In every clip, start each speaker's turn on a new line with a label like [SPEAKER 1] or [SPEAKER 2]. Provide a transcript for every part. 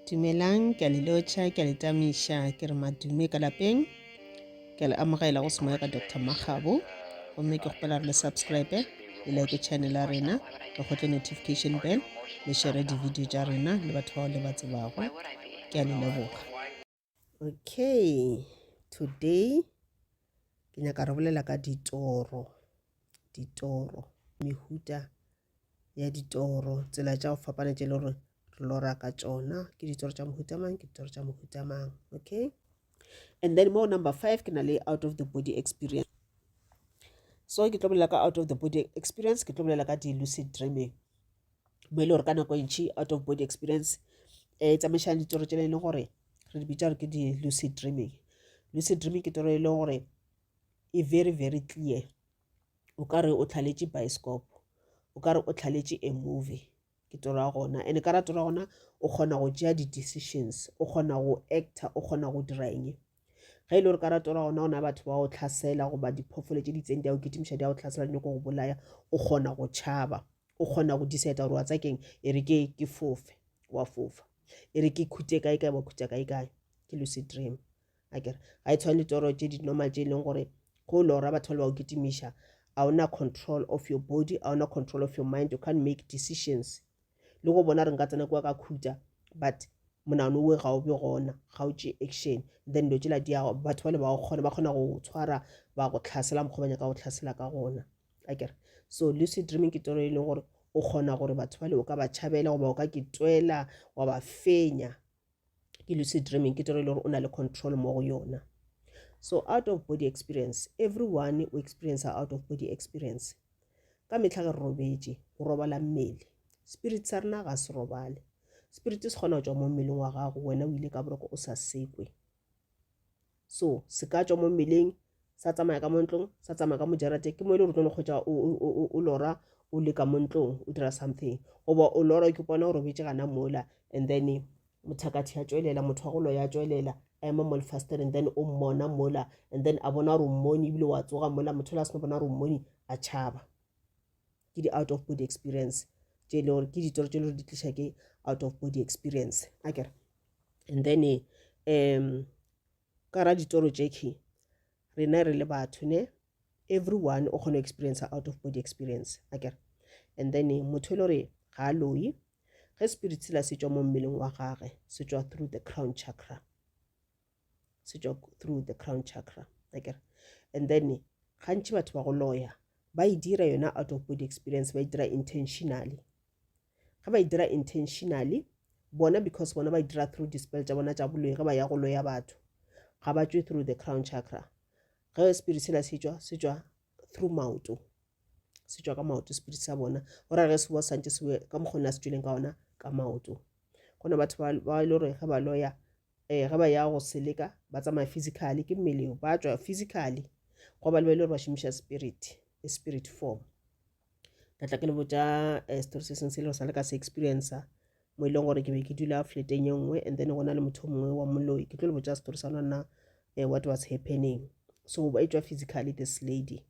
[SPEAKER 1] Dumelang, ke a le lotšha, ke a le tamiša, ke re madume ka lapeng. Ke a le amogela go Semoya ka Doctor Makgabo. Gomme ke kgopela re le subscribe, le like channel ya rena, le kgotle notification bell, le share di-video tša rena le batho bao le ba tsebago. Ke a le leboga. Okay, today ke nyaka re bolela ka ditoro, ditoro, mehuta ya ditoro, tsela tša go fapana tše e le gore re lora ka tšona, ke ditoro tša mohuta mang, ke ditoro tša mohuta mang, okay? And then mo number 5 ke na le out of the body experience. So ke tlo bolela ka out of the body experience, ke tlo bolela ka di-lucid dreaming. Mo e le gore ka nako e ntši out of body experience e tsamaišana ditoro tšela e leng gore re di bitša gore ke di-lucid dreaming. Lucid dreaming ke toro e leng gore e very very clear, o ka re o tlhaletše bioscope, o ka re o tlhaletše a movie, ke toro ya gona. And ka ra toro ya gona o kgona go tšea di-decisions, o kgona go actor, o kgona go dira eng. Ge e le gore ka ra toro ya gona go na batho ba go tlhasela goba diphoofolo tše di itseng di a go kitimiša di a go tlhasela di nyako go bolaya, o kgona go tšhaba, o kgona go decide gore wa tsa keng, e re ke ke fofe, wa fofa, e re ke khute kae kae, wa khuta kae kae. Ke lucid dream. Akere ga e tshwane le toro tše di normal tše e leng gore go lora batho ba le ba go kitimiša, ga ona control of your body, ga ona control of your mind, you can't make decisions. Le go bona re nka tsena kua ka khuta, but monagano owe ga o be gona, ga o tšee action, then dilo tšela di ya batho ba le ba go kgona, ba kgona go tshwara ba go tlhasela mokgwa ba nyaka go tlhasela ka gona. Akere so lucid dreaming ke toro e leng gore o kgona gore batho ba le o ka ba tšhabela goba o ka kitwela wa ba fenya. Ke lucid dreaming, ke toro e le gore o na le control mo go yona. So out of body experience, everyone o experience out of body experience. Ka mehla ge re robetše, go robala mmele, spirit sa rena ga se robale. Spirit se kgona go tšwa mo mmeleng wa gago, wena o ile ka boroko o sa sekwe. So se ka tšwa mo mmeleng sa tsamaya ka mo ntlong, sa tsamaya ka mo jarateng, ke mo e le gore o tlo no kgotsa o lora o le ka mo ntlong o dira something, goba o lora ke bona o robetše gana mola, and then mothakathi a tšwelela, motho wa go loya a tšwelela, a ema mo lefastereng, then o mmona mola, and then a bona gore o mmone, ebile wa tsoga mola motho la seno bona gore o mmone, a tšhaba. Ke di out of body experience tše e le gore ke ditoro tše e le gore di tliša ke out of body experience. Akere and then ka ra ditoro tše rena re le batho ne, everyone o kgona experience out of body experience. Akere and then motho e le gore ga a loyi, ge spirit sela se tšwa mo mmeleng wa gage, se tšwa through the crown chakra, se tšwa through the crown chakra. Akere and then gantši batho ba go loya ba e dira yona out of body experience, ba e dira intentionally. Ge ba e dira intentionally bona, because bona ba e dira through dispel tša bona tša boloi, ge ba ya go loya batho ga ba tšwe through the crown chakra. Ge spirit sela se tšwa, se tšwa through maoto, se tšwa ka maoto spirit sa bona, go ra ge se bo santše se ka mokgwa o se tšweleng ka ona ka maoto. Gona batho ba e le gore ge ba loya, ge ba ya go seleka ba tsamaya physically, ke mmele ba tšwa physically, go ba le ba e le gore ba šomiša spirit, a spirit form. Ka tla ke le botša story se sengwe se e le gore sa le ka se experience, mo e leng gore ke be ke dula flateng ye nngwe, and then go na le motho o mongwe wa moloi. Ke tlo le botša story sa nna what was happening. So ba e tšwa physically this lady,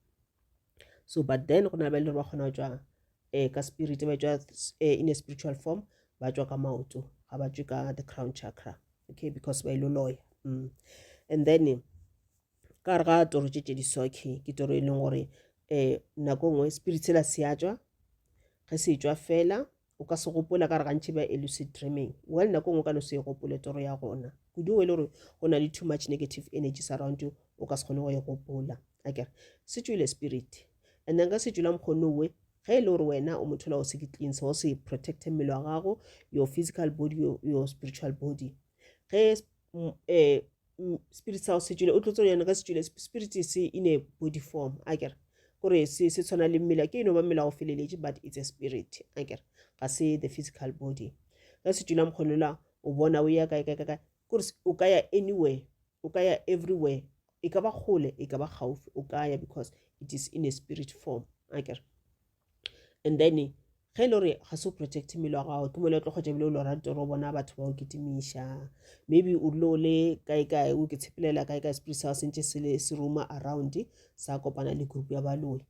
[SPEAKER 1] so but then go na le ba e le gore ba kgona go tšwa ka spirit, ba tšwa in a spiritual form, ba tšwa ka maoto, ga ba tšwe ka the crown chakra, okay, because ba ilo loya. And then ka gare ga toro tše tše di soke, ke toro e leng gore nako nngwe spirit sela se a tšwa, ge se tšwa fela o ka se gopola, ka re gantši ba e lucid dreaming, well nako nngwe o ka no se e gopole toro ya gona, kudu o e le gore go na le too much negative energies around you, o ka se kgone go e gopola. Akere se tšwele spirit, and then ka se tšwela mokgono owe, ge e le gore wena o motho la o se ke cleanse, o se protecte mmele wa gago, your physical body, your spiritual body, ge spirit sa o se tšwele, o tlotse yona ka se tšwele spirit se in a body form. Akere kore se se tshwana le mmele, ke eno ba mmele wa go feleletše, but it's a spirit. Akere ga se the physical body. Ge se tšwela mokgono la, o bona o ya kae kae kae, kore o ka ya anywhere, o ka ya everywhere, e ka ba kgole, e ka ba kgaufi, o ka ya, because it is in a spirit form. Akere and then ge e le gore ga se o protect mmele wa gago, ke mole o tlo kgotsa ebile o lora toro o bona batho ba o kitimiša, maybe o rile o le kae kae, o ke tshepelela kae kae, spirit sa gago sentše se le se roama around, sa kopana le group ya baloi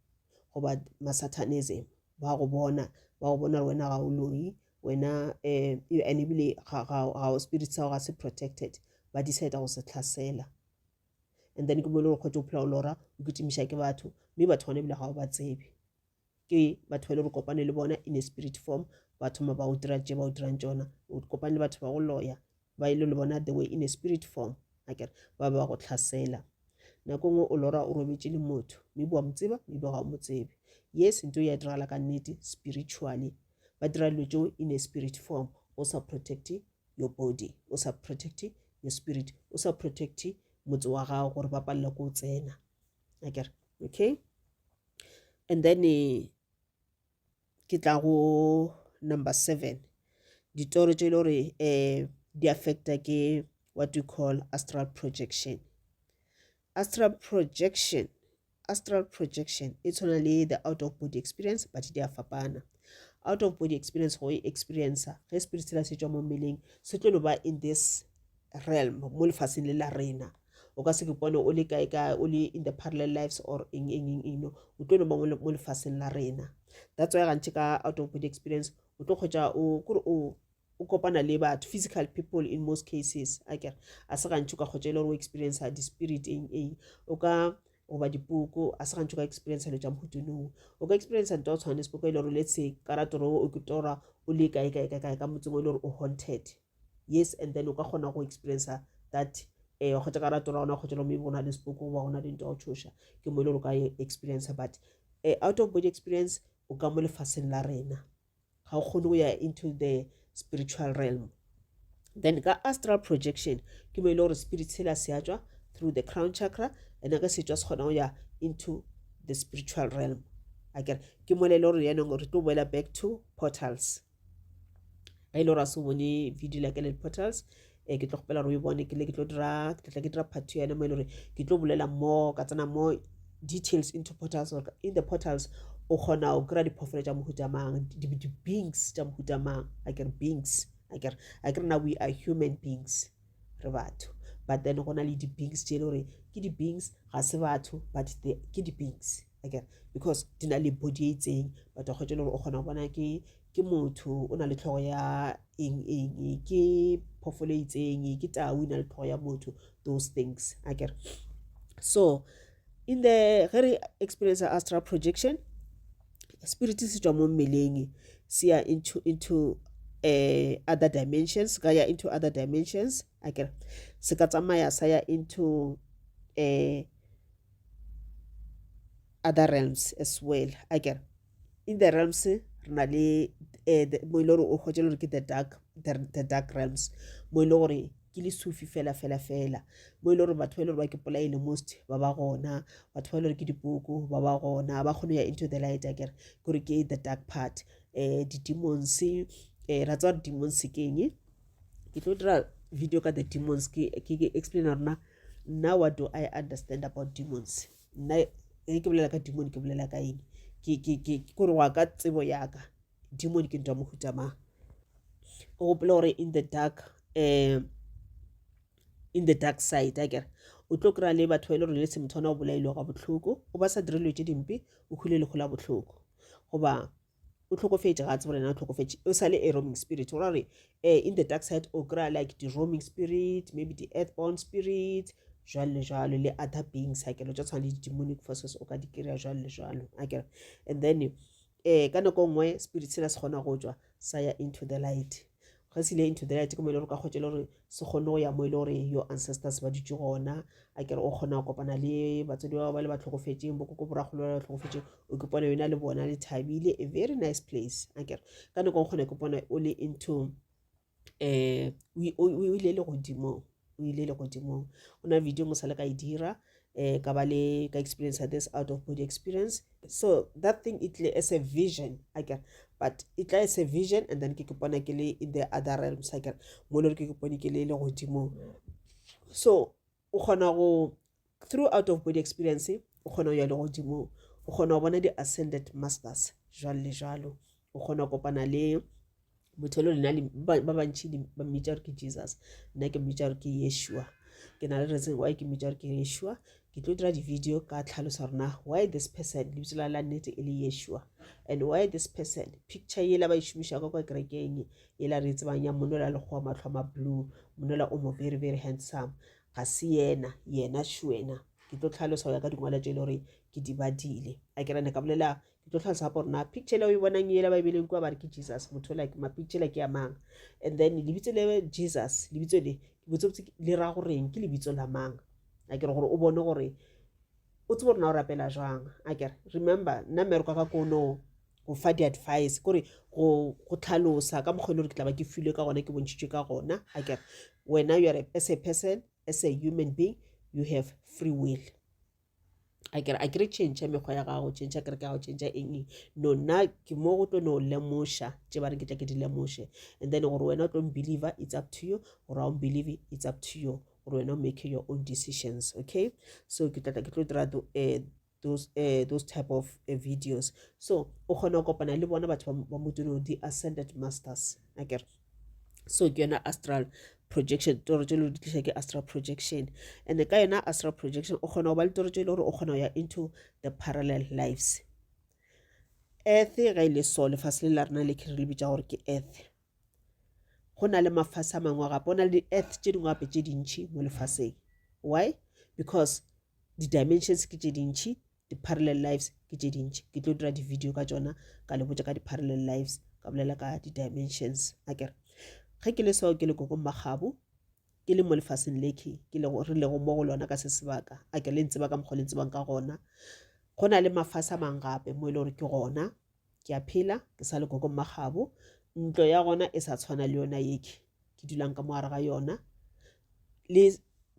[SPEAKER 1] goba masatanism, ba go bona, ba go bona gore wena ga o loi. Wena um and ebile ga ga ga spirit sa gago ga se protected, ba decide go se tlhasela. And then ke mo e le gore kgotse o phela o lora o kitimiša ke batho, mme batho gona ebile ga o ba tsebe. Ke batho ba e le gore kopane le bona in a spirit form, ba thoma ba o dira tše ba o dirang tšona. O kopane le batho ba go loya, ba ile le bona the way in a spirit form, akere ba ba go tlhasela. Nako nngwe o lora o robetše le motho, maybe wa mo tseba, maybe ga o mo tsebe. Yes, nto ya diragala ka nnete spiritually. Ba dira dilo tšeo in a spirit form, o sa protect your body, o sa protect your spirit, o sa protect motse wa gago gore ba palela ko o tsena, akere. Okay, and then eh, ke tla go number 7, ditoro tše e le gore um di affecta ke what we call astral projection. Astral projection, astral projection e tshwana le the out of body experience, but di a fapana. Out of body experience, go e experiencer ge spirit sela se tšwa mo mmeleng, se tlo no ba in this realm, mo lefaseng le la rena. O ka se ke pone o le kae kae, o le in the parallel lives or eng eng eng eng, no, o tlo no ba mo lefaseng la rena. That's why gantši ka out of body experience o tlo kgotsa o kore o o kopana le batho, physical people in most cases, akere. A se gantši o ka kgotsa e le gore o experience di-spirit eng eng, o ka goba dipoko, a se gantši o ka experience dilo tša mohutunong. O ka experience nto ya go tshwana le sepoko, e le gore let's say ka ratoro o ke tora o le kae kae kae kae ka motseng o e le gore o haunted. Yes, and then o ka kgona go experience that eh wa kgotsa ka ratora ona kgotsa maybe go na le sepoko goba go na le nto ya go tšhoša, ke mo e le gore o ka e experience. But out of body experience o ka mo lefaseng la rena, ga o kgone go ya into the spiritual realm. Then ka astral projection ke mo e le gore spirit sela se a tšwa through the crown chakra, and ge se tšwa se kgona go ya into the spiritual realm, akere. Ke mo le gore yaanong re tlo boela back to portals. Ge e le gore a se bone video la ke le portals, eh ke tlo kgopela gore o e bone. Ke le ke tlo dira, ke tla ke dira part 2 yana mo e le gore ke tlo bolela more, ka tsena more details into portals, or in the portals o kgona go kry-a diphoofolo tša mohuta mang, di-beings tša mohuta mang, akere. Beings, akere, akere na we are human beings, re batho, but then go na le di-beings tše e le gore ke di-beings, ga se batho, but ke di-beings, akere, because di na le body e itseng, but wa kgotsa e le gore o kgona go bona ke ke motho o na le tlhogo ya eng eng, ke phoofolo e itseng, ke tau e na le tlhogo ya motho, those things, akere. So in the ge re experience astral projection, spirit se tšwa mo mmeleng se ya into other dimensions, ka ya into other dimensions, akere. Se ka tsamaya sa ya into other realms as well, akere. In the realms re na le mo e le gore o kgotse le gore ke the dark realms, mo e le gore ke lesufi fela fela fela, mo e le gore batho ba e le gore ba ke polaile most ba ba gona, batho ba e le gore ke dipoko ba ba gona, ba kgone go ya into the light, akere, kore ke the dark part. Di-demons, ra tseba gore demons ke eng. Ke tlo dira video ka the demons, ke explain rona nna what do I understand about demons, nna ge ke bolela ka demon ke bolela ka eng, ke kore go ya ka tsebo ya ka demon ke ntho ya mohuta mang. O gopola gore in the dark side, akere, o tlo kry-a le batho ba e le gore le se motho ona o bolailwe ga bohloko, o ba sa dire dilo tše dimpe, o hwile lehu la bohloko, goba o tlhokofetše, ga a tsebe gore yena o tlhokofetše, o sa le a roaming spirit. Go ra gore in the dark side o kry-a like di-roaming spirit, maybe di-earthbound spirit, jwalo le jwalo, le other beings, akere, tša tshwana le di-demonic forces o ka di kry-a jwalo le jwalo, akere. And then ka nako nngwe spirit sela se kgona go tšwa sa ya into the light. Ge se ile into the light, ke mo e le gore ka kgotsa e le gore se kgone go ya mo e le gore your ancestors ba dutše gona, akere. O kgona go kopana le batswadi ba ba le ba tlhokofetšeng, bokoko, boragolo ba ba tlhokofetšeng, o ke pona yona le bona le thabile, a very nice place, akere. Ka nako o kgona ke pona o le into o ile legodimong, o ile legodimong. O na video mo sa le ka e dira, ka ba le ka experience this out of body experience. So that thing e tle as a vision, akere, but e tla as a vision and then ke ke pona ke le in the other realms, akere, mo le gore ke ke pone ke le legodimong. So o kgona go through out of body experience o kgona go ya legodimong, o kgona go bona di-ascended masters, jwalo le jwalo. O kgona go kopana le motho le lena ba bantši ba mmitša gore ke Jesus, nna ke mmitša gore ke Yeshua. Ke na le reason why ke mmitša gore ke Yeshua. Ke tlo dira di-video ka tlhalosa gore na why this person lebitso la la nnete e le Yeshua and why this person picture yela ba e šomišago kwa kerekeng yela re e tsebang ya monola lekgowa mahlo a ma blue monola o mo very very handsome ga se yena yena šwena. Ke tlo tlhalosa go ya ka dingwala tše e le gore ke di badile. A ke rane ka bolela ke tlo tlhalosa gape gore na picture le o e bonang yela ba e beleng kua ba re ke Jesus motho like ma picture le ke ya mang and then lebitso le Jesus lebitso le botsebotse le ra goreng ke lebitso la mang a ke re gore o bone gore o tsebe gore na o rapela jwang a ke re remember nna mmereko ka ko no go fa di-advice kore go go tlhalosa ka mokgwa e le gore ke tla ba ke filwe ka gona ke bontšhitšwe ka gona a ke re wena you are a, as a person as a human being you have free will a kere a kere tšhentšha mekgwa ya gago tšhentšha kereke ya gago tšhentšha eng eng no nna ke mo go tlo no lemoša tše ba reng ke tla ke di lemoše and then gore wena o tlo mbeliever it's up to you gore ga o mbelieve it's up to you gore wena o make your own decisions okay so ke tla ke tlo dira eh, those, uh, those type of uh, videos so o kgona go kopana le bona batho ba modimo the ascended masters a kere so ke yona astral projection toro tše le di tliša ke astral projection and ka yona astral projection o kgona go ba le toro tše le gore o kgona go ya into the parallel lives earth ge e le so lefase le la rena le re le bitša gore ke earth go na le mafase a mangwe gape go na le di-earth tše dingwe gape tše dintšhi mo lefaseng why because di-dimensions ke tše dintšhi di-parallel lives ke tše dintši ke tlo dira di-video ka tšona ka le botša ka di-parallel lives ka bolela ka di-dimensions a kere ge ke le so ke le koko mmakgabo ke le mo lefaseng leke ke lego re lego mo go lona ka se sebaka a ke le ntseba ka mokgwa le ntsebang ka gona go na le mafase a mang gape mo e le gore ke gona ke a phela ke sa le koko mmakgabo ntlo ya gona e sa tshwana le yona yeke ke dulang ka mo gare ga yona le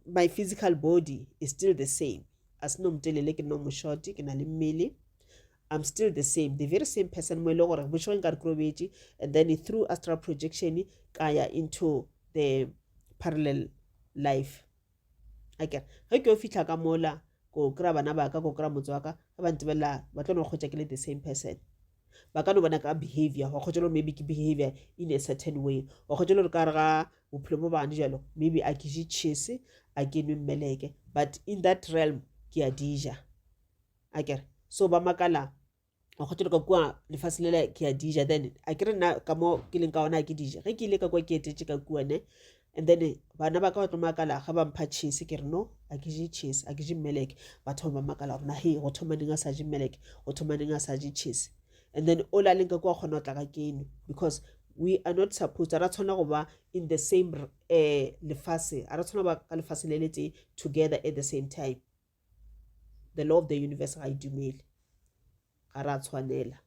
[SPEAKER 1] my physical body is still the same a se no motelele ke no moshort ke na le mmele i'm still the same the very same person mo e le gore bošego nka re ke robetše and then through astral projection ka ya into the parallel life akere ge ke yo fihla ka mola ko kry-a bana ba ka ko kry-a motse wa ka ge ba ntebelela ba tlo no kgwetša ke le the same person ba ka no bona ka behavior wa kgwetša le gore maybe ke behavior in a certain way wa kgwetša le gore ka re ga bophelo bo bane jalo maybe a ke je cheese a ke nwe mmeleke but in that realm ke a di ja akere so ba makala wa kgotsa ka kua lefase lela ke a dija then a ke re nna ka mo ke leng ka ona ke dija ge ke ile ka kua ke etetše ka kua ne and then bana ba ka ba tlo makala ga ba mpha cheese ke re no a ke je cheese a ke je mmeleke ba thoma ba makala gore na he go thoma neng a sa je mmeleke go thoma neng a sa je cheese and then o la leng ka kua kgona go tla ka keno because we are not supposed ra tshwana go ba in the same uh, lefase a ra tshwana ba ka lefase le le tee together at the same time the law of the universe ga e dumele ga ra tshwanela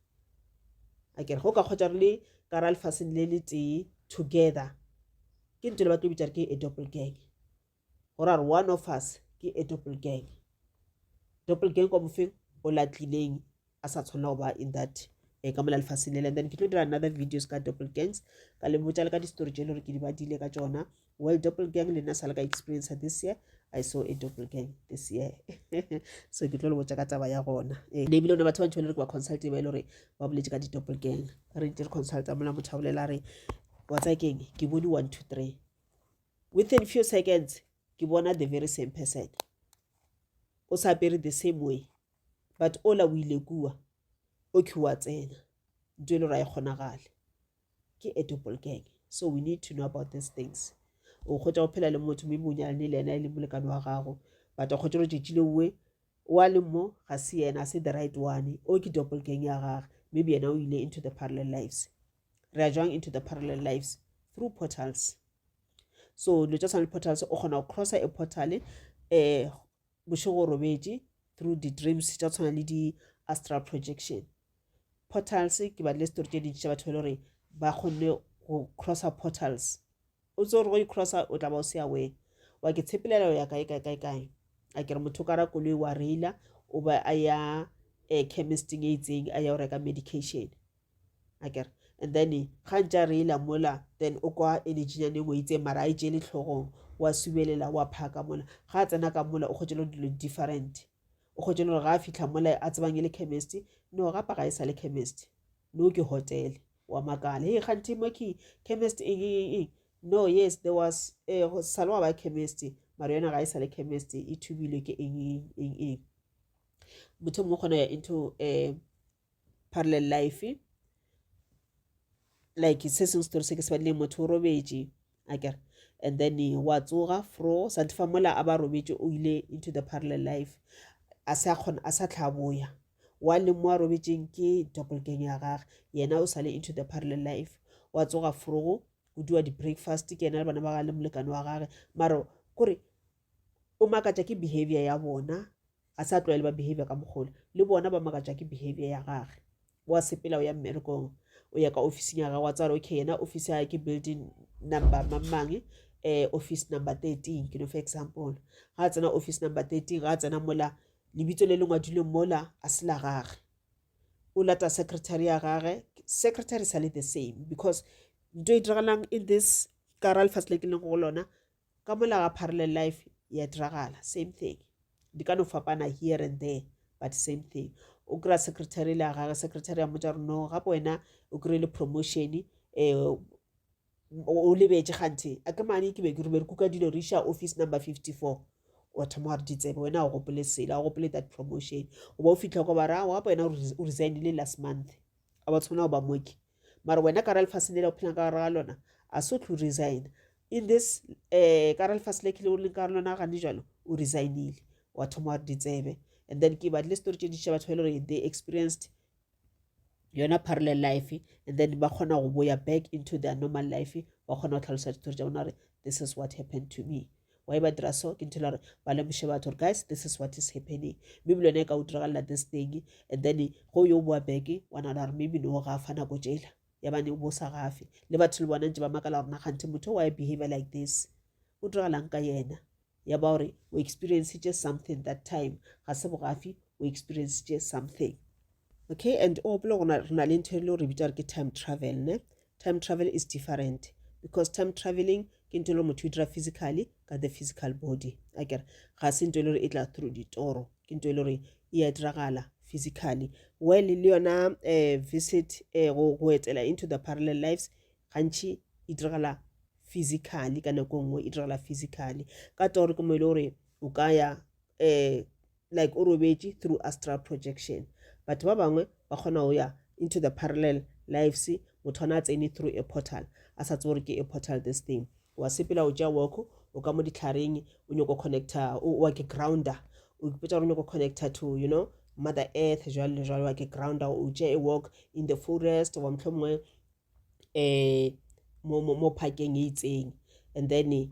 [SPEAKER 1] a kere go ka kgotsa re le ka ra lefaseng le le tee together ke ntho le ba tlo bitsa re ke a doppel gang gore a re one of us ke a doppel gang doppel gang kwa mofeng o latlileng a sa tshwanela go ba in that eh, ka mola lefaseng lele and then ke tlo dira another videos ka doppel gangs ka le botša le ka di-story tše le gore ke di badile ka tšona well doppel gang le nna sa le ka experience this year i saw a doppel gang this year so ke tlo le botša ka taba ya gona eh, ne ebile one batho ba ntši ba le gore ke ba consulte ba e le gore ba boletše ka di-doppel gang re ntse re consulta mola motho a bolela re wa tsaya keng ke bone one two three within few seconds ke bona the very same person o sa apere the same way but ola o ile kua okay wa tsena ntho e le gore a e kgonagale ke a doppel gang so we need to know about these things o kgotsa go phela le motho maybe o nyalane le yena e le molekane wa gago but o kgotsa gore tšatši le nngwe wa le mo ga se yena a se the right one o ke doppel gang ya gage maybe yena o ile into the parallel lives re ya jwang into the parallel lives through portals so dilo tša tshwana le portals o kgona go crossa a portal um bošego o robetše through di-dreams tša tshwana le di-astral projection portals ke badile story tše dintši tša batho ba le gore ba kgonne go crossa portals o tse gore go i-crossa o tla ba o se aware wa ke tshepelela o ya kae kae kae kae a ke re motho o ka ra koloi wa reila o ba a ya um chemisting e itseng a ya go reka medication akere and then ga ntše a reila mola then o kwa energy-nyana e nngwe itseng mara a e tšeele hlogong wa subelela wa phaka mola ga a tsena ka mola o kgwetše le dilo different o kgwetše le gore ga a fitlha mola a tsebang e le chemist no gape ga e sa le chemist no ke hotel wa makala hey kganthe mo ke chemist eng eng eng no yes there was eh, sa le wa ba chemist Mara yona ga e sa le chemist, e thubilwe ke eng eng eng. Motho mongwe kgona ya into um parallel life like se sengwe story se ke se badileng motho o robetše akere and then wa tsoga fro santhe fa mola a ba robetše o ile into the parallel life a sa kgona a sa tlhaboya wa leng mo a robetšeng ke doppelgang ya gage yena o sale into the parallel life wa tsoga frogo o diwa di-breakfast ke yena le bana ba gage le molekane wa gage mara kore o makatša ke behavior ya bona ga sa tlwaele ba behavior ka mogolo le bona ba makatša ke behavior ya gage wa sepela o ya mmerekong o ya ka officing ya gagwe wa tsara okay yena office ya ke building number mang eh office number 13 ke no for example ga tsena office number 13 ga tsena mola lebitso le le ngwadilweng mola a se la gage o lata secretary ya gage secretary sa le the same because nto e diragalang in this ka ra lefatshe le ke leng go lona Ka mola ga parallel life ya diragala same thing di ka no fapana here and there but same thing o kry-a secretary le ya gage secretary ya mmotsa gore no gape wena o kry-ile promotion um o lebetše ganthe a ke mane ke be ke re be re kuka dilo re iša office number 54 wa thoma wa re ditsebe wena o gopole sela o gopole that promotion o ba o fitlha kwa ba re gape wena o resignile last month a ba tshwana go ba mooki mara wena ka ra lefaseng le la o phelang ka gare ga lona a so tlo resign in this um ka ra lefase le ke le leng ka gare lona gane jalo o resignile wa thoma wa re ditsebe and then ke badile story tše dintši tša batho ba e le gore they experienced yona parallel life and then ba kgona go boya back into their normal life ba kgona go tlhalosa ditori tša bona gore this is what happened to me why ba dira so ke ntho e le gore ba lemoše batho gore guys this is what is happening maybe le yone e ka o diragalela this thing and then go yo boa back wa nagana gore maybe no gafa nako tšela ya bane o bo sa gafe le batho le bona ntse ba makala gore naganthe motho why behavior like this o diragalang ka yena ya ba gore o experiencetše something that time ga se bogafi o experiencetše something okay and o gopole gore re na le ntho e le gore bitsa gore ke time travel ne time travel is different because time traveling ke ntho e le motho o dira physically ka the physical body a kere ga se ntho e le gore e tla through ditoro ke ntho e le gore e a diragala physically well le yona um visit um go etela into the parallel lives gantši e diragala physically ka nako nngwe e diragala physically ka toro ke mo e le gore o ka ya um like o robetše through astral projection batho ba bangwe ba kgona go ya into the parallel lives motho ana a tsene through a portal a sa tsebe gore ke a portal this thing wa sepela o tšea walk o ka mo ditlhareng o nyoko connecta wa ke grounder o ipotsa gore o nyoko connecta to you know mother earth jwalo le jwalo wa ke grounder o tšea a walk in the forest wa mohlomongwe um mo mo parkeng e itseng and then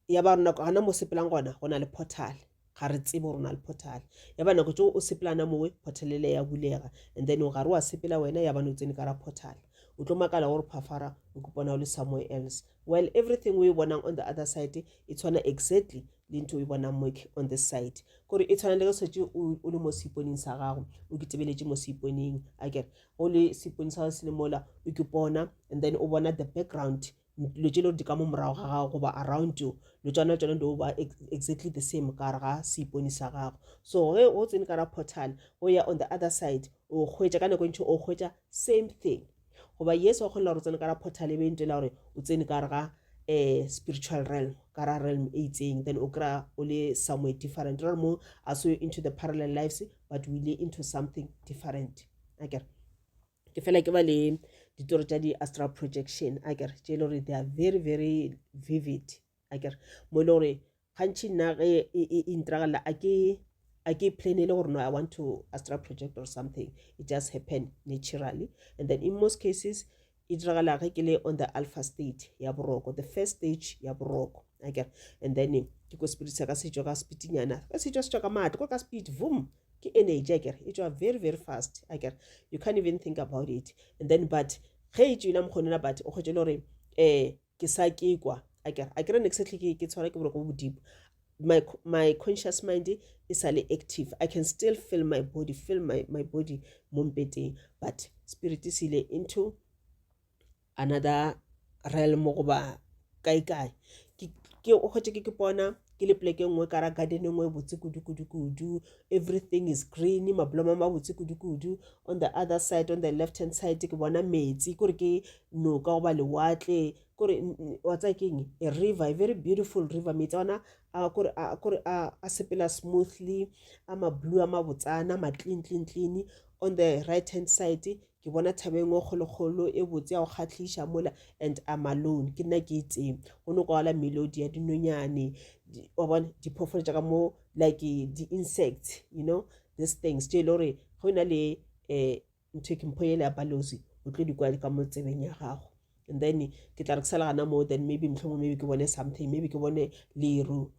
[SPEAKER 1] ya ba nako gana mo sepelang gona go na le portal ga re tsebe gore o na le portal ya ba nako tšeo o sepelana mowe portal ele ya bulega and then o gare wa sepela wena ya ba ne o tsene ka ra portal o tlo makala gore phafara o kopana o le somewhere else well everything o e bonang on the other side e tshwana exactly le ntho o e bonang mo on this side kore e tshwana le ge setse o le mo seiponeng sa gago o kitebeletše mo seiponeng akere go le seipone sa gago se le mola o kipona and then o bona the background dilo tše le gore di ka mo morago ga gago goba around you lo tsona tsone di ba exactly the same ka gare ga seipone sa gago so ge o tsene ka ra portal o ya on the other side o hwetša ka nako e ntši o hwetša same thing goba yes wa kgona gore o tsene ka ra portal e be ntse la gore o tsene ka gare ga um spiritual realm ka ra realm e itseng then o kry-a o le somewhere different re mo a so into the parallel lives but o ile into something different akere ke fela ke ba le ditoro tša di-astral projection a kere tše e le gore they are very very vivid a kere mo e le gore gantši nna ge e, e, e ntiragalela a ke a ke planele gore no i want to astral project or something it just happen naturally and then in most cases e diragala ge ke le on the alpha state ya boroko the first stage ya boroko akere and then ke ko spirit sa ka se tšwa ka speedinyana ka se tšwa se tšwa ka maatla ko ka speed voom ke energy akere e tšwa very very fast akere you can't even think about it and then but ge e tšwile mokgonela but o kgwetše le gore um ke sa ke kwa akere akere ne ke setlhe ke ke tshwara ke boroko bo bodimo my my conscious mind e sa le active i can still feel my body feel my, my body mo mpeteng but spirit se ile into another realm goba kae kae ke o hwetše ke ke bona Ke le poleke e nngwe ka ra garden e nngwe e botse kudu kudu kudu. Everything is green, mablomo a mabotse kudu kudu. On the other side, on the left hand side ke bona metsi, kore ke noka goba lewatle, kore wa tseba ke eng? A river, a very beautiful river. Metsi a ona a kore a kore a a sepela smoothly, a ma blue a mabotsana, a ma clean clean clean. On the right hand side ke bona thaba e nngwe kgolokgolo e botse ya go kgahliša mola and I'm alone ke nna ke itseng go no kwagala melodi ya dinonyane wa bona diphoofolo tša ka mo like di-insects you know these things tše e le gore ge o na le um ntho e ke mpho yela ya balozi o tlo di kwa ka mo tsebeng ya gago and then ke tla re ke sa le gana moo then maybe mohlomongwe maybe ke bone something maybe ke bone leru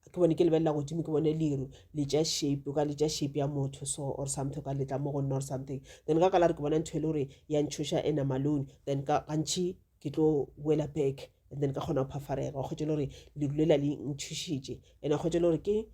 [SPEAKER 1] ke bone ke lebelela godimo ke bone leru le tša shape o ka le tša shape ya motho so or something o ka letla mo go nna or something then ka kala re ke bona ntho e le gore ya ntšhoša and I'm alone then ka gantši ke tlo boela back and then ka kgona go phafarega wa kgotsa le gore leru lela le ntšhošitše and wa kgotsa le gore ke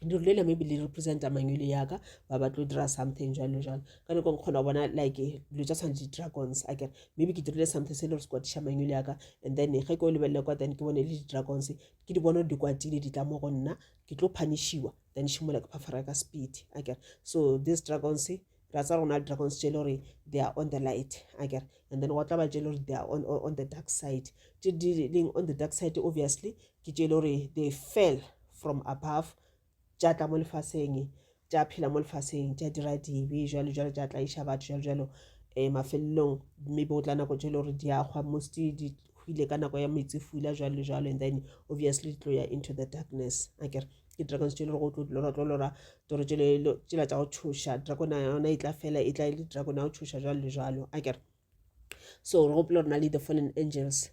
[SPEAKER 1] leru lela maybe le representa mangwele ya ka ba ba tlo dira something jalo jalo ka nako nkgona go bona like dilo tša tshwana di-dragons a kere maybe ke dirile something se le gore se kwatiša mangwele ya ka and then ge ke o lebelele kwa then ke bone le di-dragons ke di bone gore di kwatile di tla mo go nna ke tlo phanishiwa then šimola ke phafara ka speed akere so these dragons ra tsaya gona dragons tše le gore they are on the light akere and then go tla ba tše le gore they are on, on the dark side tše di leng on the dark side obviously ke tše le gore they fell from above tša tla mo lefaseng tša phela mo lefaseng tša dira dibe jalo jalo tša tlaiša batho jalo jalo um mafelelong maybe go tla nako tše le gore di a hwa most di hwile ka nako ya metsefula jalo le jalo and then obviously di tlo ya into the darkness akere ke dragons tše le gore o tlo lora tlo lora toro tšela tša go tšhoša dragon yona e tla fela e tla e le dragon ya go tšhoša jalo le jalo akere so re gopola re na le the fallen angels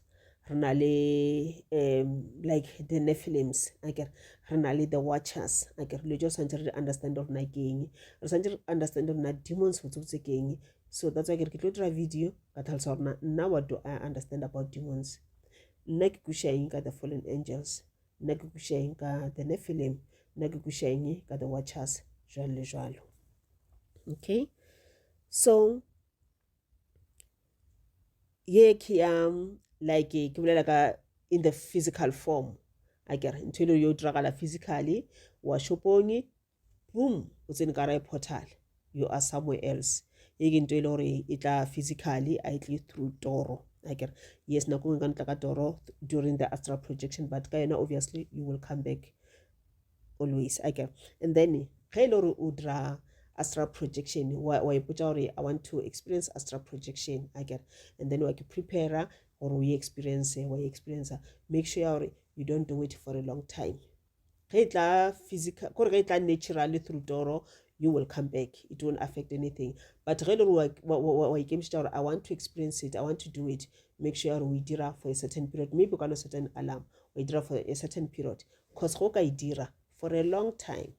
[SPEAKER 1] re na le um like the nephilims akere re na le the watchers akere dilo tse re swantse re di understand gore na ke eng re swantse re understand gore na demons botsebotse ke eng so that's why ke re ke tlo dira video ka tlhalosa gore na nna what do i understand about demons nna ke kweša eng ka the fallen angels nna ke kweša eng ka the nephilim nna ke kweša eng ka the watchers jwalo le jwalo okay so ye ke ya like ke bolela ka in the physical form a kere ntho e le yo diragala physically wa shopong boom o tsene ka ra portal you are somewhere else ye ke ntho e le gore e tla physically a e tle through toro a kere yes nako nngwe ka ntla ka toro during the astral projection but ka yona obviously you will come back always okay and then ge e le gore o dira astral projection wa ipotša gore i want to experience astral projection akere and then wa ke prepare gore o e experience wa e experience make sure gore you don't do it for a long time ge e tla physical kore ge e tla naturally through toro you will come back it won't affect anything but ge e le gore wa ikemišetša gore i want to experience it i want to do it make sure gore o e dira for a certain period maybe o ka no set an alarm o e dira for a certain period cause go ka e dira for a long time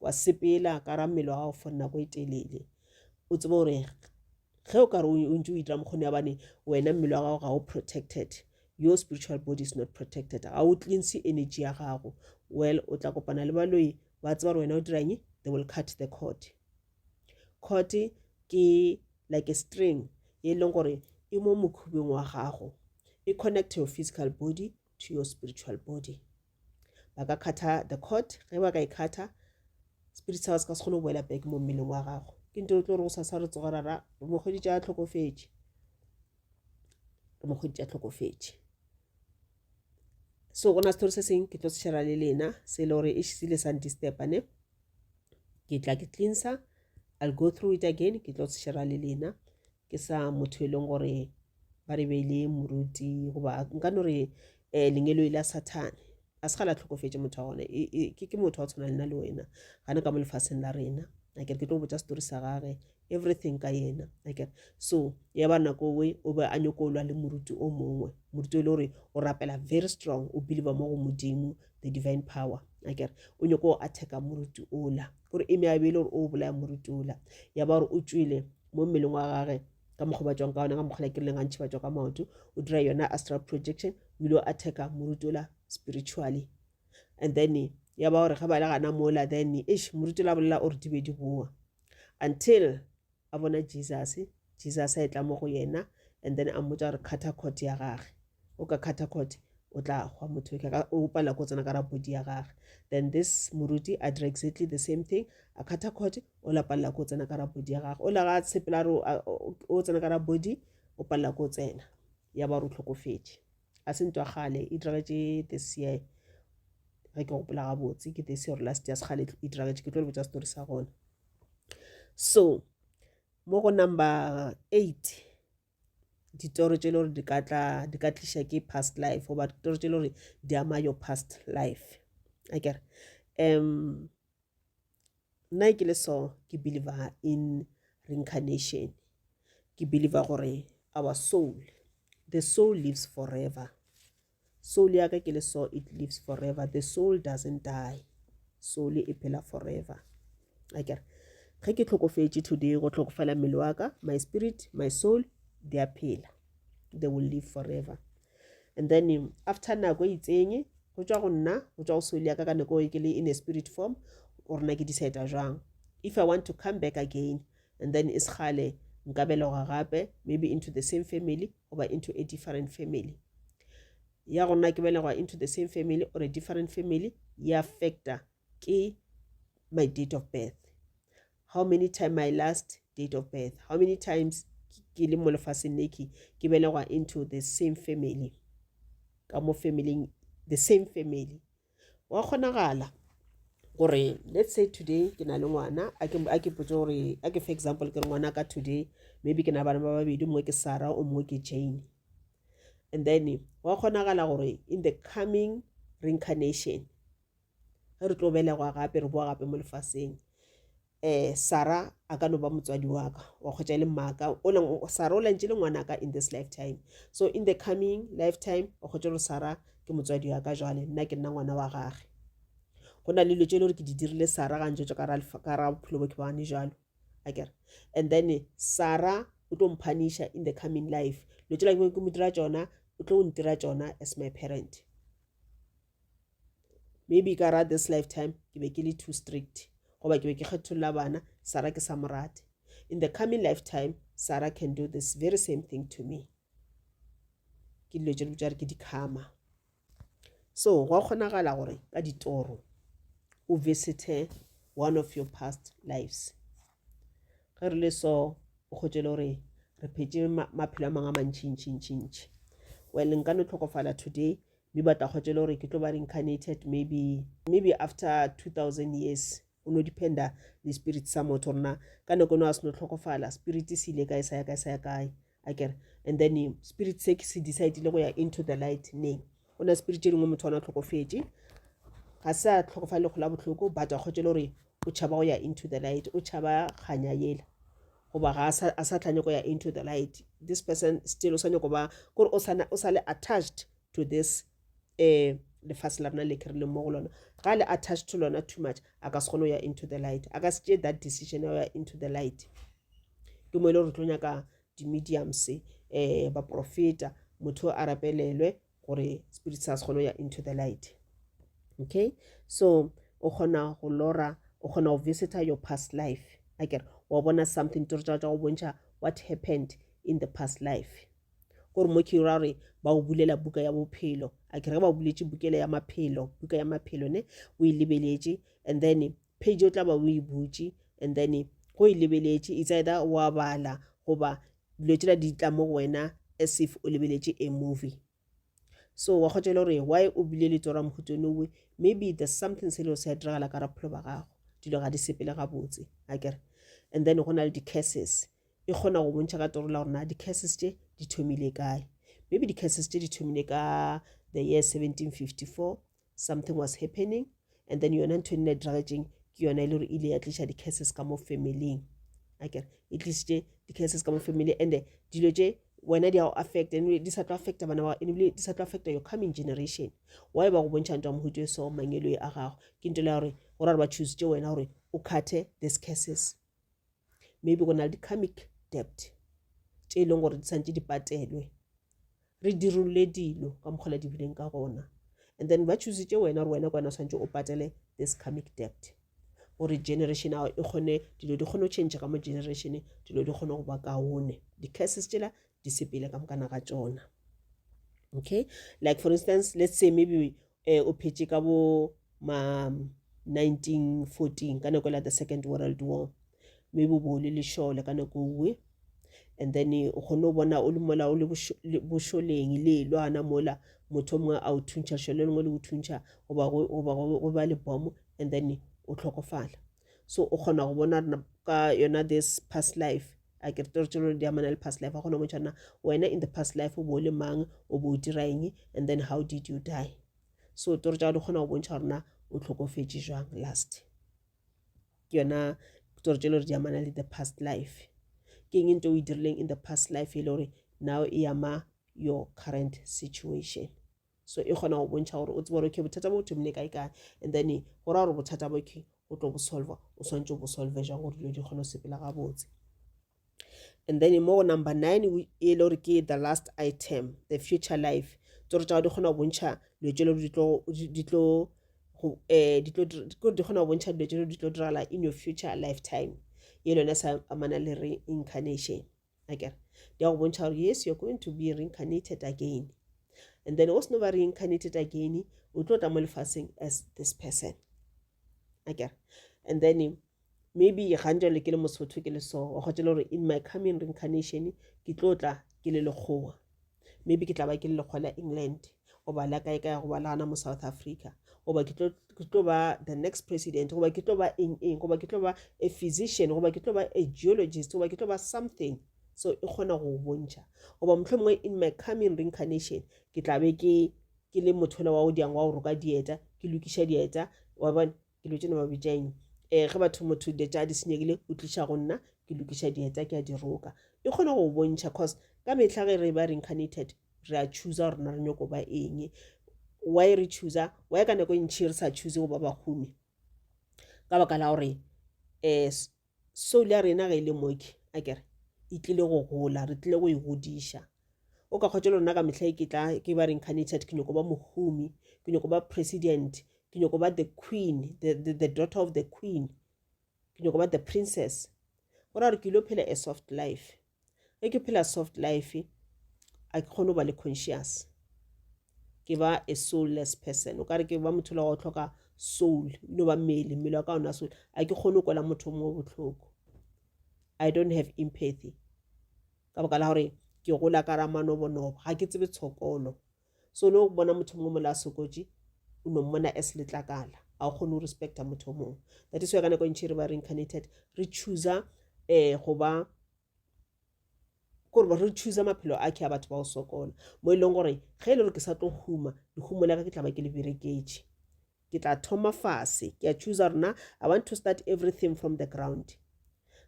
[SPEAKER 1] wa sepela ka ra mmele wa gago for nako e telele o tsebe gore ge o ka re o ntse o itira mokgoni ya bane wena mmele wa gago ga o protected your spiritual body is not protected ga o cleanse energy ya gago well o tla kopana le baloi ba tseba gore wena o dirang they will cut the cord cord ke like a string e leng gore e mo mokhubeng wa gago e connect your physical body to your spiritual body ba ka kgatha the cord ge ba ka e kgatha spirit sa se ka se kgone go boela back mo mmeleng wa gago ke nto o tlo re go sasa re tsoga rara re mo kgweditše a tlhokofetše re mo kgweditše a tlhokofetše so gona story se seng ke tlo se share le lena se e le gore e sile sa ndisturba ne ke tla ke cleanser i'll go through it again ke tlo se share le lena ke sa motho e leng gore ba re beile moruti goba nka no re um lengeloi la sathane a se ga la tlhokofetše motho wa gona e, e, ke motho wa tshwana le nna le wena gane ka mo lefaseng la rena a kere ke tlo botsa story sa gage everything ka yena a kere so ya ba nako we o be a nyoko lwa le moruti o mongwe moruti o le gore o rapela very strong o believer mo go modimo the divine power a kere o nyoko o attacka moruti ola gore e me a be e le gore o bolaya moruti ola ya ba gore o tšwele mo mmeleng wa gage ka mokgwa ba tšwang ka ona ka mokgwa la ke rileng gantši ba tšwa ka maoto o dira yona astral projection o ile o attacka moruti ola spiritually and then ya ba gore ge ba le gana mola then eish moruti ola bolela o re di be di boa until a bona jesus jesus a e tla mo go yena and then a mmotsa gore cutter court ya gage o ka cutter court O tla hwa motho ka o palela ko tsena ka ra body ya gage. Then this moruti a dira exactly the same thing, a khatha court, o la palela ko tsena ka ra body ya gage. O la ga tshepela re o tsena ka ra body, o palela ko tsena. Ya ba re o tlhokofetše. A se ntwa kgale e diragetše this year. Ge ke gopola gabotse ke this year or last year sekgale e diragetše ke tlo le botša story sa gona. So mo go number 8 ditoro tše le gore di ka tla di ka tliša ke past life goba ditoro tše le gore di ama your past life akere um nna ke le so ke believer in reincarnation ke believer gore our soul the soul lives forever Soul ya ka ke le so it lives forever. The soul doesn't die. Soul e phela forever. Akere ge ke tlhokofetše today go tlhokofala mmele wa ka, my spirit, my soul di a phela. They will live forever. And then after nako e itseng go tšwa go nna, go tšwa go soul ya ka ka nako e ke le in a spirit form gore na ke decide jwang. If I want to come back again and then e segale nka belegwa gape maybe into the same family goba into a different family ya gona ke belegwa into the same family or a different family ya factor ke my date of birth how many time my last date of birth how many times ke le mo lefaseng le ke ke belegwa into the same family ka mo family the same family Wa kgonagala gore let's say today ke na le ngwana a ke a ke potse gore a ke for example ke re ngwana ka today maybe ke na bana ba babedi mongwe ke Sarah o mongwe ke Jane and then wa kgonagala gore in the coming reincarnation ge re tlo belegwa gape re boa gape mo lefaseng eh Sarah a ka no ba motswadi wa ka wa kgotsa e le mmaka o leng Sarah o lantše le ngwanaka in this lifetime so in the coming lifetime o kgotsa gore Sarah ke motswadi wa ka jwale nna ke nna ngwana wa gage go na le dilo tše e le gore ke di dirile Sarah ga ntše ka ra bophelo bo ke bane jalo akere and then Sarah o tlo mphanisha in the coming life dilo tšela ke mo dira tšona o tlo ntira tšona as my parent maybe ka ra this lifetime ke be ke le too strict goba ke be ke kgetholla bana Sarah ke sa mo rate in the coming lifetime Sarah can do this very same thing to me ke dilo tše di bitša re ke di-karma so gwa kgonagala gore ka ditoro o visite one of your past lives ge re le so o kgotše le gore re phetše maphelo a mangwe a mantšhintšhintšhintšhi well nka no tlhokofala today mme ba tla kgotše le gore ke tlo ba reincarnated maybe maybe after 2000 years o no dependa le spirit sa motho rena ka nako no a se no tlhokofala spirit se ile kae sa ya kae sa ya kae akere and then spirit se ke se decidile go ya into the light neng o na spirit tše dingwe motho ona tlhokofetše ga se a tlhokofale go la bohloko but a kgotše le gore o tšhaba go ya into the light o tšhaba kganya yela goba ga a sa tla nyako ya into the light this person still o sa nyako ba kore o sa le attached to this um lefase la rena le ke re leng mo go lona ga le attached to lona too much a ka se kgone go ya into the light a ka se tšee that decision ya go ya into the light ke mo e le gore tlo nyaka di-mediums um baprofeta motho a rapelelwe gore spirit sa se kgone go ya into the light okay so o kgona go lora o kgona go visita your past life akere wa bona something toro tša go bontšha what happened in the past life gore mo ke ra gore ba o bulela buka ya bophelo a ke re ba buletše bukele ya maphelo buka ya maphelo ne o e lebeletše and then page o tla ba o e butše and then go e lebeletše it's either wa bala goba dilo tšela di tla mo go wena as if o lebeletše a movie so wa kgotsa e le gore why o bile le toro ya mohuta onowe maybe there's something se leo se a diragala ka raphelo ba gago dilo ga di sepele gabotse akere and then go na le di-curses e kgona go bontšha ka toro la gore na di-curses tše di thomile kae maybe di-curses tše di thomile ka the year 1754 something was happening and then yona ntho e nne diragetšeng ke yona e le gore ile ya tliša di-curses ka mo familing akere e tlisitše di-curses ka mo family and dilo tše wena di a go affect and di sa tlo affecta bana ba ebile di sa tlo affecta your coming generation why ba go bontšha ntho ya mohuto e so mangeloi a gago ke ntho le ya gore go ra gore ba choositše wena gore o cuthe this curses maybe go na le di-karmic debt tše e leng gore di santše di patelwe re dirolle dilo ka mokgwa di bileng ka gona and then ba choositše wena gore wena ke wena o swantše o patele this karmic debt gore generation ao e kgone dilo di kgone go change ka mo generation dilo di kgone go ba kaone di-curses tšela di sepele ka mokana ga tšona. Okay, like for instance, let's say maybe o phetše ka bo ma 1914 ka nako la the Second World War, maybe o bo le lešole ka nako uwe, and then o kgone go bona o le mola o le bošoleng le lwana mola motho o mongwe a o thuntšha, lešole le lengwe le o thuntšha goba go ba le bomb, and then o hlokofala. So o kgona go bona ka yona this past life, a ke re toro tšelo di amana le past life, wa kgona go bontšha na wena in the past life o bo o le mang, o bo o dira eng, and then how did you die. So toro tša di kgona go bontšha gore na o hlokofetše jwang last. Ke yona toro tšelo di amana le the past life. Ke eng ntho o e dirileng in the past life e le gore now e ama your current situation. So e kgona go bontšha gore o tsebe gore okay bothata bo thomile kae kae, and then go ra gore bothata bo ke o tlo bo solva, o swantše o bo solve jang gore dilo di kgone go sepela gabotse. And then mo go number 9 e le gore ke the last item, the future life. Toro tša gago di kgona go bontšha dilo tše le di tlo, di tlo go, di tlo, di kgona go bontšha dilo tše di tlo diragala in your future lifetime. Ye le yona sa amana le reincarnation. Akere di a go bontšha gore yes, you're going to be reincarnated again, and then o seno ba reincarnated again, o tlo tla mo lefaseng as this person. Akere and then maybe gantši ke le Mosotho ke le so, wa kgotsa le gore in my coming reincarnation ke tlo tla ke le lekgowa, maybe ke tla ba ke le lekgowa la England goba la kae kae goba la gana mo South Africa, goba ke tlo ba the next president, goba ke tlo ba eng eng, goba ke tlo ba a physician, goba ke tlo ba a geologist, goba ke tlo ba something. So e kgona go bontšha. Goba mohlomongwe in my coming reincarnation ke tla be ke le motho wa go diang wa go roka dieta, ke lokiša dieta, wa bona dilo tšena ba bitša eng, ge batho motho dieta di senyegile o tliša go nna, ke lokiša dieta ke a di roka. E kgona go bontšha cause ka mehla ge re ba reincarnated re a choose gore na re nyako ba eng. Why re choose? Why ka nako e ntšhi re sa choose go ba bahumi? Ka baka la gore soul ya rena ge e le moki, akere e tlile go gola, re tlile go e godiša. O ka kgotsa le rona ka mehla e ke tla ke ba reincarnated, ke nyako ba mohumi, ke nyako ba president, ke nyako ba the queen, the daughter of the queen, ke nyako ba the princess. Go ra gore ke ilo phela a soft life. Ge ke phela soft life, a ke kgone go ba le conscious, ke ba a soulless person. O kare ke ba motho la go hloka soul, no ba mmele, mmele wa ka ona soul. A ke kgone go kwela motho o mongwe bohloko. I don't have empathy ka baka la gore ke gola ka ramanobonobo, ga ke tsebe tshokolo. So no bona motho mongwe mola a sokotše, o no mmona as letlakala, a o kgone go respecta motho o mongwe. That is why ka nako e ntši re ba reincarnated, re choosa go ba gore re choose maphelo a ke a batho ba go sokola, mo e leng gore ge e le gore ke sa tlo huma, lehumo la ka ke tla ba ke le bereketše. Ke tla thoma fase, ke a choose rena I want to start everything from the ground.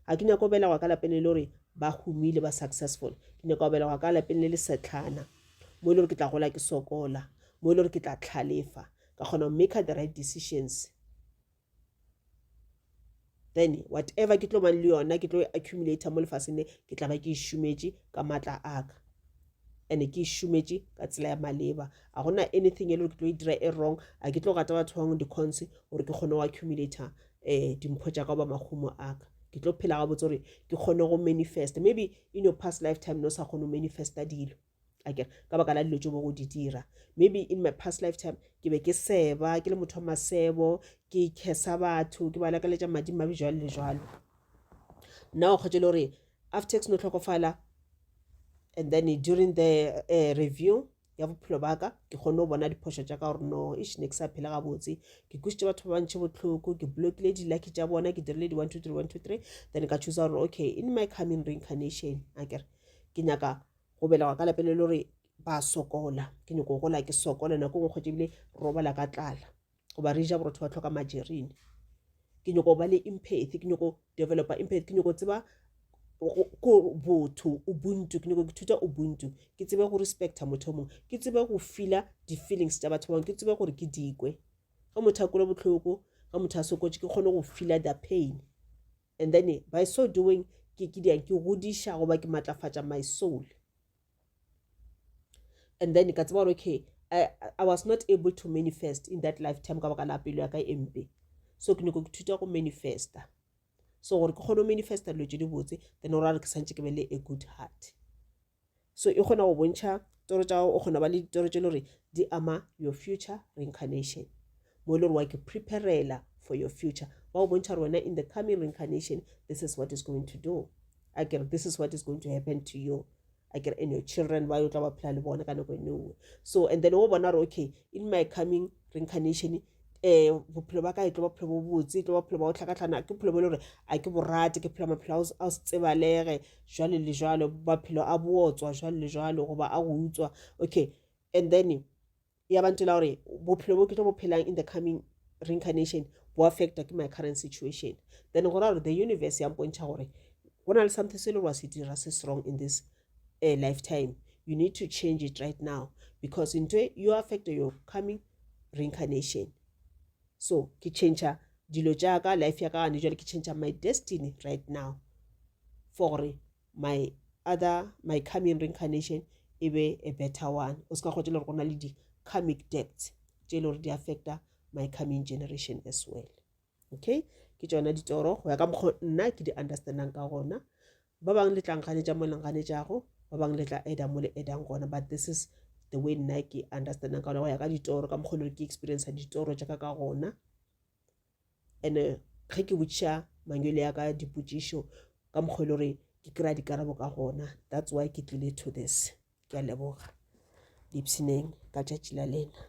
[SPEAKER 1] Ga ke nyako belegwa ka lapeng le le gore ba humile, ba successful. Ke nyaka go belegwa ka lapeng le le setlhana, mo e le gore ke tla gola ke sokola, mo e le gore ke tla tlhalefa, ka kgona go make the right decisions. Then whatever ke tlo bang le yona, ke tlo e accumulate mo lefaseng le, ke tla ba ke e šometše ka matla a ka, and ke e šometše ka tsela ya maleba. A gona anything e le gore ke tlo e dira e wrong. A ke tlo gata batho ba bangwe di-cons gore ke kgone go accumulate dimpho tša ka goba mahumo a ka. Ke tlo phela gabotse gore ke kgone go manifest. Maybe in your past lifetime no sa kgone go manifesta dilo, akere ka baka la dilo tše bo go di dira. Maybe in my past lifetime ke be ke seba, ke le motho wa masebo, ke khesa batho, ke ba lakaletša madi mabe jwalo le jwalo. Nna o kgotse le gore after ke seno hlokofala, and then during the review ya bophelo ba ka, ke kgone go bona diphošo tša ka gore no eish, ne ke sa phela gabotse, ke kwešitše batho ba bantši bohloko, ke blockile di-lucky tša bona, ke dirile di 1 2 3 1 2 3. Then ka choose gore okay, in my coming reincarnation, akere ke nyaka go belegwa ka lapeng le le gore ba sokola, ke nyako gola ke sokola. Nako nngwe kgotse ebile robala ka tlala goba re ja borotho ba tlhoka margarine. Ke nyako ba le empathy, ke nyako developa empathy, ke nyako tseba ko botho, ubuntu. Ke nyako ke thuta ubuntu, ke tsebe go respecta motho o mongwe, ke tsebe go feela di-feelings tša batho ba bangwe, ke tsebe gore ke dikwe ge motho a kwele bohloko, ge motho a sokotše, ke kgone go feela the pain. And then by so doing, ke diang ke godiša goba ke matlafatša my soul. And then ka tseba gore okay, I was not able to manifest in that lifetime ka baka la pelo ya ka e mpe. So ke nyako ke thuta go manifesta, so gore ke kgone go manifesta dilo tše di botse, then o ra gore ke santše ke be le a good heart. So e kgona go bontšha Toro tša gago o kgona ba le ditoro tše le gore di ama your future reincarnation. Mo e le gore wa ke preparela for your future. Ba go bontšha gore wena in the coming reincarnation this is what is going to do. A ke re this is what is going to happen to you. A ke re and your children ba yo tla ba phela le bona ka nako e nngwe. So and then o bona gore okay in my coming reincarnation eh bophelo ba ka e tlo ba bophelo bo botse e tlo ba bophelo ba go tlhakatlhana ke bophelo bo e le gore a ke borate ke phela maphelo a se tsebalege jwale le jwalo maphelo a bootswa jwale le jwalo goba a go utswa okay and then ya ba ntela gore bophelo bo ke tlo bo phelang in the coming reincarnation bo affecta ke my current situation then go ra gore the universe ya mpontšha gore go na le something se le gore wa se dira se strong in this uh, lifetime you need to change it right now because ntho you affect your coming reincarnation so ke change dilo tša ka life ya ka gane jale ke change my destiny right now for gore my other my coming reincarnation e be a better one o se ka kgotse le gore go na le di-karmic debts tše e le gore di affecta my coming generation as well okay ke tšona ditoro go ya ka mokgwa nna ke di understandang ka gona ba bangwe le tla nkganetša mo le nkganetšago ba bangwe le tla eda mo le edang gona but this is the way nna ke understandang ka gona go ya ka ditoro ka mokgwa le ke experience ditoro tša ka ka gona and eh, ge ke botšiša mangwele ya ka dipotšišo ka mokgwa e le gore ke kry-a dikarabo ka gona that's why ke tlile to this ke a leboga dipshineng ka tšatši la lena.